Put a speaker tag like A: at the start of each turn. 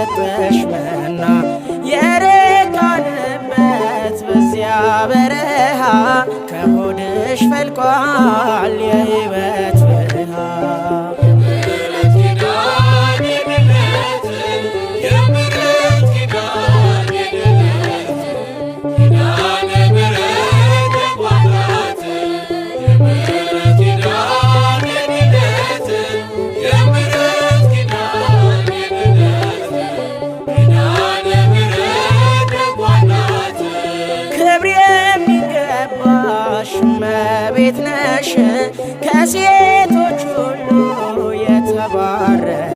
A: በሰጠሽ መና የረካንበት በዚያ በረሃ ከሆድሽ ፈልቋል የሕይወት ውሃ።
B: የምሕረት ኪዳን የድነት፣ የምሕረት ኪዳን የድነት፣ ኪዳነ ምሕረት ደጓ እናት፣ የምሕረት ኪዳን የድነት፣ የምሕረት ኪዳን የድነት፣ ኪዳነ ምሕረት ደጓ እናት።
A: ክብር የሚገባሽ እመቤት ነሽ ከሴ